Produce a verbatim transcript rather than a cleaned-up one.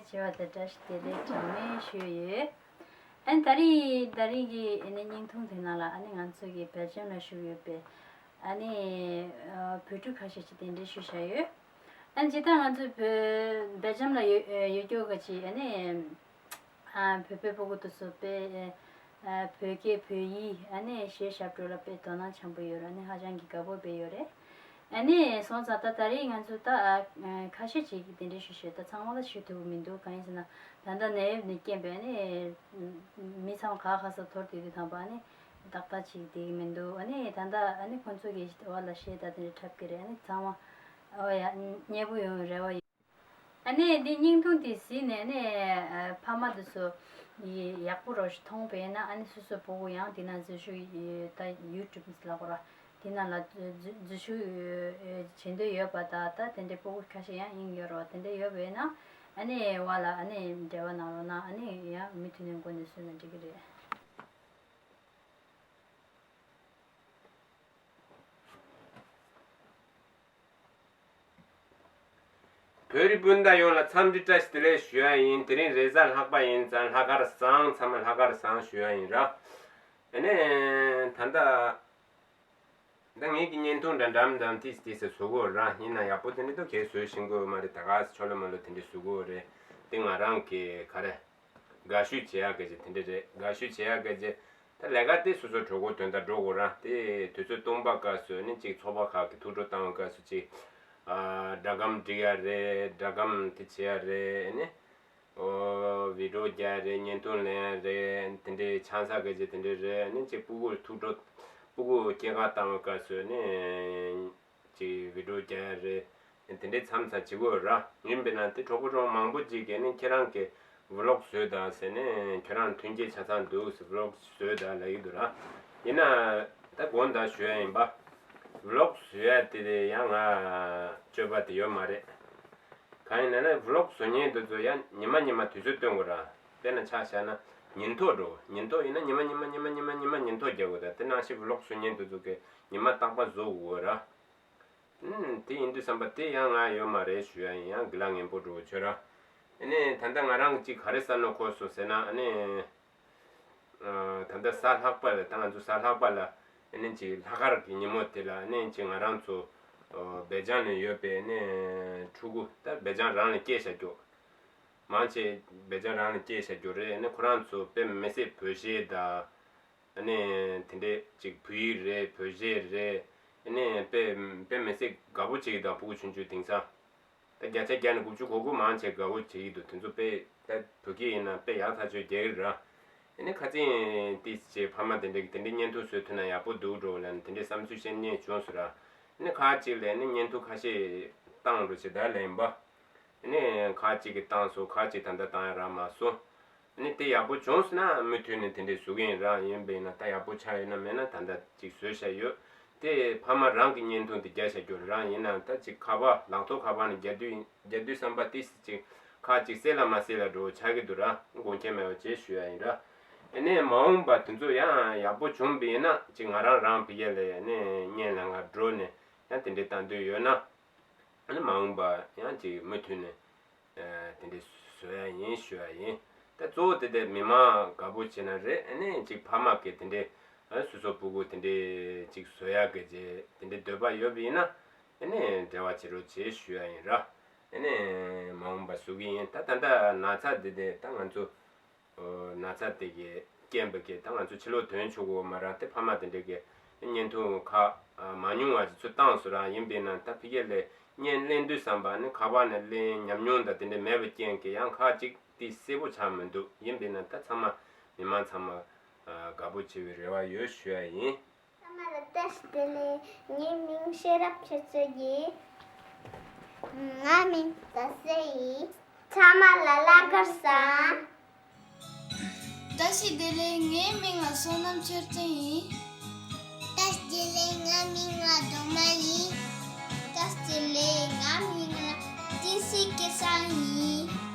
ཞེས་པ་དང་བཀྲ་ཤིས་བདེ་ལེགས་གྲངས་མེད་ཞུས་ཡོད། ཨ་ནི་ད་རིང་ད་རིང་གི་ཨ་ནི་བརྙན་ཐུང་དེ་ནང་ལ་ཨ་ནི་ང་ཚོ་གི་སྦེལ་ཇམ་ལ་བཞུགས་ཡོད་པའི་ཨ་ནི་ཨ་བོད་ཕྲུག་ཁ་ཤས་ཅིག་གདན་འདྲེན་ཞུས་བཞག་ཡོད། ཨ་ནི་ཇི་ལྟར་ང་ཚོ་བོད་སྦེལ་ཇམ་ལ་ཡོད་ཡོད་སྐྱོ་ག་ཅིག་ཨ་ནི་ཨ་བོད་པའི་སྤུ་གུ་དེ་ཚོ་དཔེ་ཨ་བོད་སྐད་བོད་ཡིག་ཨ་ནི་གཞས་ཞབས་བྲོ་ལ་དཔེ་དོ་སྣང་ཆེན་པོ་ཡོད་ར། ཨ་ནི་ཧ་ཅང་གི་དགའ་པོ་དཔེ་ཡོད་རེད། ཨ་ནི་སོང་ཙང་ད་ད་རེས་ང་ཚོ་ད་ཨ་ཁ་ཤས་ཅིག་གིས་དེ་འདྲའི་ཞུ་ཞུ་ད་ཚང་མ་ལ་ཞུ་ཐུབ་ཀྱི་མི་འདུག་གང་ཡིན་ཟེར་ན་ད་ལྟ་ནད་ཡོད་ནས་རྐྱེན་པས་ཨ་ནི་མི་ཚང་མ་ག་ག་ས་འཐོར་བསྡད་དུས་ཙམ་པ་ཨ་ནི་ཏག་ཏག་ཅིག་བསྡད་ཀྱི་མི་འདུག་ཨ་ནི་ད་ལྟ་ཨ་ནི་ཁོང་ཚོ་གི་བར་ལ་གཞས་ད་དེ་འདྲ་འཁྲབ་ཀྱི་རེད། ཨ་ནི་ཚང་མ་ཨོ་ཡ་མཉེས་པོ་ཡོང་བའི་རེ་བ་ཡོད། ཨ་ནི་འདི་བརྙན་ཐུང་འདི་གཟིགས་ནས་ཨ་ནི་ཨ་ཕ་མ་འདི་ཚོ་ཡི་ཡག་པོ་རོགས་ཞིག་མཐོང་པས་ན་ཨ་ནི་སོ་སོའི་སྤུ་གུ་ཡང་འདི་ན་འཛུལ་ཞུགས་ཡི་ད་ཡུ་ཊུབ་ལབ་དགོས་ར། འདི་ན་ལ་འཛུལ་འཛུལ་ཞུགས་བྱེད་འདོད་ཡོད་པ་ད་ད་དེ་འདྲའི་སྤུ་གུ་ཁ་ཤས་ཡང་ཡིན་ཡོད་རོགས། དེ་འདྲ་ཡོད་པས་ན་ཨ་ནི་བ་ལ་ཨ་ནི་འབྲེལ་བ་གནང་རོགས་གནང་། ཨ་ནི་ཡང་མུ་མཐུད་ནས་འགོ་ནས་བཟོས་ན་འགྲིག་གི་རེད། བོད་རིགས་སྤུན་ཟླ་ཡོངས་ལ་འཚམས་འདྲི་བཀྲ་ཤིས་བདེ་ལེགས་ཞུ་ཡ་ཡིན། དེ་རིང་རེས་གཟའ་ལྷག་པ་ཡིན་ཙང་ལྷག་དཀར་བཟང་། ཚང་མ་ལྷག་དཀར་བཟང་ཞུ་ཡ་ཡིན་ར། ཨ་ནི་ད་ལྟ་ད་ངེད་ཀྱི་བརྙན་ཐུང་འདྲ་འགྲམ་འགྲམ་ཏིས་ཏིས་བཟོ་གོ་ར། ཡིན་ན་ཡག་པོ་དེ་འདྲ་ཏོ་གས་བཟོས་ཤིང་གོ་མ་རེད། ད་ག་ཆོ་ལོ་མ་ལོ་དེ་འདྲ་བཟོ་གོ་རེད། དེ་ང་རང་གི་ག་རེ་དགའ་ཤོས་བྱེད་ཡག་གི་ཅིག་དེ་འདྲ་རེད། དགའ་ཤོས་བྱེད་ཡག་གི་ཅིག་ད་ལས་ཀ་དེ་སོ་སོ་གྲོགས་པོ་དོན་དག་འགྲོ་དགོས་ར། དེ་དུས་ཚོད་སྟོང་པ་སྐབས་སུ་ནི་ཅིག་ཚོགས་པ་ཁག་གི་ཐུགས་སྤྲོ་བཏང་བའི་སྐབས་སུ་ཅིག་ཨ་སྒྲ་སྒམ་སྒྲིག་ཡ་རེད། སྒྲ་སྒམ་དེ་བྱེད་ཡ་རེད། ནི་ཨོ་བི་ཌི་ཡོ་རྒྱག་ཡ་རེད། བརྙན་ཐུང་ལེན་ཡ་རེད། དེ་འདྲའི་ཆང་ས་གི་ཅིག་དེ་འདྲ་རེད། ནི་ཅིག་སྤུ་གུ་ཐུགས་སྤྲོ་སྤུ་གུ་སྐྱེས་སྐར་བཏང་བའི་སྐབས་སུ་ནི། ཅིག་བི་ཌི་ཡོ་རྒྱག་ཡ་རེད། དེ་འདྲའི་མཚམས་མཚམས་བྱེད་དགོས་ར། ཡིན་པས་ན་དེ་གྲོགས་པོ་གྲོགས་མང་པོ་ཅིག་གིས་ནི་ཁྱེད་རང་གི་ཝི་ལོག་བཟོས་དང་ཟེར་ནས་ཁྱེད་རང་མཐུན་རྐྱེན་ཆ་ཚང་འདུག་ཟེར་ཝི་ལོག་བཟོས་དང་ལབ་ཀྱི་འདུག་ར། ཡིན་ན་ད་དགོངས་དག་ཞུ་ཡ་ཡིན་པ། ཝི་ལོག་བཟོ་ཡ་དེ་ཡང་ང་སྤྱོད་པ་དེ་ཡོད་མ་རེད། གང་ཡིན་ན་ན་ཝི་ལོག་བཟོ་མཁན་དེ་ཚོ་ཡང་ཉི་མ་ཉི་མ་དུས་ཚོད་སྟོན་དགོས་ར། དཔེར་ན་ཆ་བཞག་ན་ཉིན་ཐོ་འགྲོ། ཉིན་ཐོ་ཡིན་ན་ཉི་མ་ཉི་མ་ཉི་མ་ཉི་མ་ཉི་མ་ཉིན་ཐོ་རྒྱག་དགོས། ད་དེ་ནང་བཞིན་ཝི་ལོག་བཟོ་མཁན་དེ་ཚོ་གི་ཉི་མ་རྟག་པར་བཟོ་དགོས་ར། ཨུམ། དེ་ཡིན་དུས་བསམ་པ་དེ་ཡང་ང་ཡོད་མ་རེད་ཞུ་ཡ་ཡིན། ཡང་དགེ་ལགས་ངན་པོ་འགྲོ་ཆོས་ར། ཨ་ནི་ད་ལྟ་ང་རང་གཅིག་ག་རེ་བསམ་བློ་འཁོར་སོང་ཟེར་ན། ཨ་ནི་ཨ་ད་ལྟ་གཟའ་ལྷག་པ་ལ་ད་ང་ཚོ་གཟའ་ལྷག་པ་ལ་ཨ་ནི་གཅིག་ལྷག་དཀར་གྱི་ཉིན་མོ་དེ་ལ་ཨ་ནི་གཅིག་ང་རང་ཚོ་ཨ་སྦེལ་ཇམ་ནས་ཡོད་པའི་ཨ་ནི་ཕྲུ་གུ་ད་སྦེལ་ཇམ་རང་ལ་སྐྱེས་བཞག་རྒྱུ། མང་ཆེ་སྦེལ་ཇམ་རང་ལ་སྐྱེས་བཞག་རྒྱུ་རེད། ཨ་ནི་ཁོ་རང་ཚོ་དཔེ་མི་སྲིད་བོད་གཞས་དང་། ཨ་ནི་དེ་འདྲས་ཅིག་བོད་ཡིག་རེད། བོད་གཞས་རེད། ཨ་ནི་དཔེ་དཔེ་མི་སྲིད་དགའ་པོ་བྱེད་ཀྱི་འདུག་སྤུ་གུ་ཆུང་ཆུང་དེང་སང་། ད་བརྒྱ་ཆ་བརྒྱ་ནས་དགུ་བཅུ་གོ་དགུ་མང་ཆེ་དགའ་པོ་བྱེད་ཀྱི་འདུག་དེ་ཚོ་དཔེ་ད་བོད་སྐད་ཡིན་ན་དཔེ་ཡག་ཐག་ཆོད་རྒྱག་གི་རེད་ར། ཨ་ནི་ཁ་སང་ཏིས་ཅིག་ཕ་མ་དེ་འདྲས་ཀྱིས་དེ་འདྲས་བརྙན་ཐུང་བཟོས་ཐུབ་ན་ཡག་པོ་འདུག་འགྲོ་ལབ་ནས་དེ་འདྲས་བསམ་ཚུལ་བཤད་མཁན་བྱུང་སོང་ར། ཨ་ནི་ཁ་ཅིག་ལ་ཨ་ནི་བརྙན་ཐུང་ཁ་ཤས་བཏང་འགྲོ་བྱེད་ད་ལན་པ། ཨ་ནི་ཁ་ཅིག་གིས་བཏང་སོང་། ཁ་ཅིག་ད་ལྟ་བཏང་ཡ་རག་མ་སོང་། ཨ་ནི་དེ་ཡག་པོ་བྱུང་སོང་ན་མུ་མཐུད་ནས་དེ་འདྲས་བཟོ་གི་ཡིན་ར། ཡིན་པས་ན་ད་ཡག་པོ་ཆགས་ཡོད་ན་མེད་ན་ད་ལྟ་ཅིག་བཟོས་བཞག་ཡོད། དེ་ཕ་མ་རང་གི་བརྙན་ཐུང་དེ་རྒྱག་བཞག་རྒྱུ་རང་ཡིན་ན་ད་ཅིག་ཁ་པར་ལག་ཐོག་ཁ་པར་ནས་རྒྱག་དུས་རྒྱག་དུས་བསམ་པ་ཏིས་ཅིག་ཁ་ཅིག་གསལ་ལ་མ་གསལ་ལ་འགྲོ་ཆགས་ཀྱི་འདུག་ར། དགོངས་འཆར་མེད་པ་བྱས་ཞུ་ཡ་ཡིན་ར། ཨ་ནི་མ་འོངས་པ་དེ་ཚོ་ཡང་ཡག་པོ་བྱུང་བ་ཡིན་ན་ཅིག་ང་རང་རང་ཕ་གི་ལ་ཨ་ནི་བརྙན་ལེན་ག་འགྲོ་ནས་ཡང་དེ་འདྲས་བཏང་འདོད་ཡོད་ན། ཨ་ནི་མ་འོངས་པ་ཡང་ཅིག་མུ་མཐུད་ནས་ཨ་དེ་འདྲས་བཟོ་ཡ་ཡིན་ཞུ་ཡ་ཡིན། ད་གཙོ་བོ་དེ་དེ་མི་མང་དགའ་པོ་བྱེད་ན་རེད། ཨ་ནི་ཅིག་ཕ་མ་གི་དེ་འདྲས་ཨ་སོ་སོ་སྤུ་གུ་དེ་འདྲས་ཅིག་བཟོ་ཡ་གི་ཅིག་དེ་འདྲས་འདོད་པ་ཡོད་པ་ཡིན་ན་ཨ་ནི་འབྲེལ་བ་བྱེད་རོགས་བྱེད་ཞུ་ཡ་ཡིན་ར། ཨ་ནི་མ་འོངས་པ་བཟོ་གི་ཡིན། ད་ད་ལྟ་ན་ཚ་དེ་དེ་ད་ང་ཚོ་ཨོ་ན་ཚ་དེ་གི་རྐྱེན་པས་ཀྱི་ད་ང་ཚོ་ཕྱི་ལོགས་ཐོན་ཆོག་གི་མ་རེད། དེ་ཕ་མ་དེ་འདྲས་ཀྱི་བརྙན་ཐུང་ཁག་མ་ཉུང་བ་ཞིག་ཚུར་བཏང་སོང་ར། ཡིན་པས་ན་ད་ཕ་གི་ལ་བརྙན་ལེན་དུས་བསམ་པ་ནི་ཁ་པར་ནས་ལེན་ཉམས་མྱོང་དང་དེ་འདྲས་མེད་པའི་རྐྱེན་གྱིས་ཡང་ཁག་ཅིག་དེ་གསལ་པོ་ཆགས་མི་འདུག་ཡིན་པས་ན་ད་ཚང་མ་མི་མང་ཚང་མ་དགའ་པོ་བྱེད་པའི་རེ་བ་ཡོད་ཞུ་ཡ་ཡིན། ཚང་མ་ལ་བཀྲ་ཤིས་བདེ་ལེགས། ངའི་མིང་ཤེས་རབ་ཆོས་མཚོ་ཡིན། ང་མིང་ཟླ་ཟེར་ཡིན། ཚང་མ་ལ་ལྷག་དཀར་བཟང་། བཀྲ་ཤིས་བདེ་ལེགས། ངའི་མིང་ལ་བསོད་ནམས་ཆོས་སྒྲོན་ཡིན། བཀྲ་ཤིས་བདེ་ལེགས། ངའི་མིང་ལ་སྒྲོལ་མ་ཡིན། བཀྲ་ཤིས་བདེ་ལེགས། ངའི་མིང་ལ་བསྟན་འཛིན་སྐལ་བཟང་ཡིན།